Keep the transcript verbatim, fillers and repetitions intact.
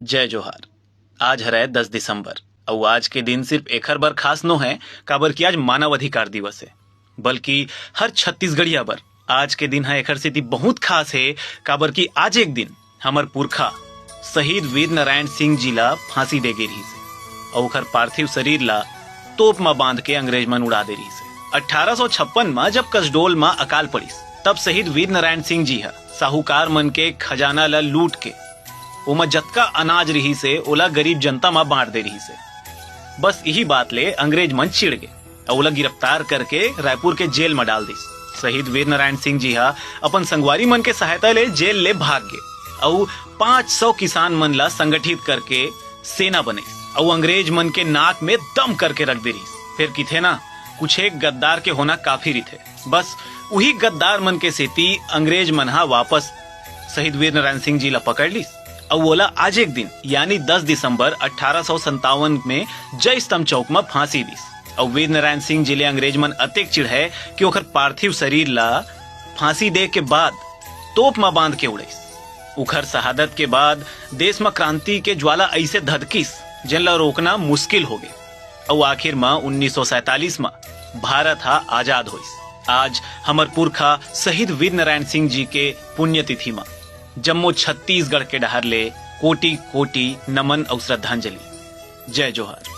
जय जोहार। आज हरय दस दिसंबर, अउ आज के दिन सिर्फ एखर बर खास नो है, काबर कि आज मानव अधिकार दिवस है, बल्कि हर छत्तीसगढ़िया बर आज के दिन ह एखर सेती बहुत खास है, काबर कि आज एक दिन हमर पुरखा शहीद वीर नारायण सिंह जी ला फांसी दे गे रिहिस हे, अउ ओखर पार्थिव शरीर ला तोप म बांध के अंग्रेज मन उड़ा दे रिहिस हे। अट्ठारह सौ छप्पन म जब कसडोल म अकाल पड़िस, तब शहीद वीर नारायण सिंह जी ह साहूकार मन के खजाना ला लूट के ओमा जतका अनाज रिहिस हे, ओला गरीब जनता म बांट दे रिहिस हे। बस इही बात ले अंग्रेज मन चिढ़ गे अउ ओला गिरफ्तार करके रायपुर के जेल म डाल दिस। शहीद वीर नारायण सिंह जी ह अपन संगवारी मन के सहायता ले जेल ले भाग गे अउ पाँच सौ किसान मन ला संगठित करके सेना बनइस अउ अंग्रेज मन के नाक में दम करके रख दे रिहिस। फेर किथे ना, कुछ एक गद्दार के होना काफी रिथे। बस उही गद्दार मन के सेती अंग्रेज मन ह वापस शहीद वीर नारायण सिंह जी ला पकड़ लिस अउ ओला आज एक दिन यानी दस दिसंबर अट्ठारह सौ संतावन में जय स्तंभ चौक म फांसी दिस। अउ वीर नारायण सिंह जी ले अंग्रेज मन अतेक चिढ़े कि ओखर पार्थिव शरीर ला फांसी दे के बाद तोप म बांध के उड़ाइस। उखर शहादत के बाद देश म क्रांति के ज्वाला अइसे धधकिस, जेन ला रोकना मुश्किल हो गे। अउ आखिर म उन्नीस सौ सैंतालीस म भारत ह आजाद होइस। आज हमर पुरखा शहीद वीर नारायण सिंह जी के पुण्यतिथि म जम्मो छत्तीसगढ़ के डहर ले कोटि कोटि नमन अउ श्रद्धांजलि। जय जोहार।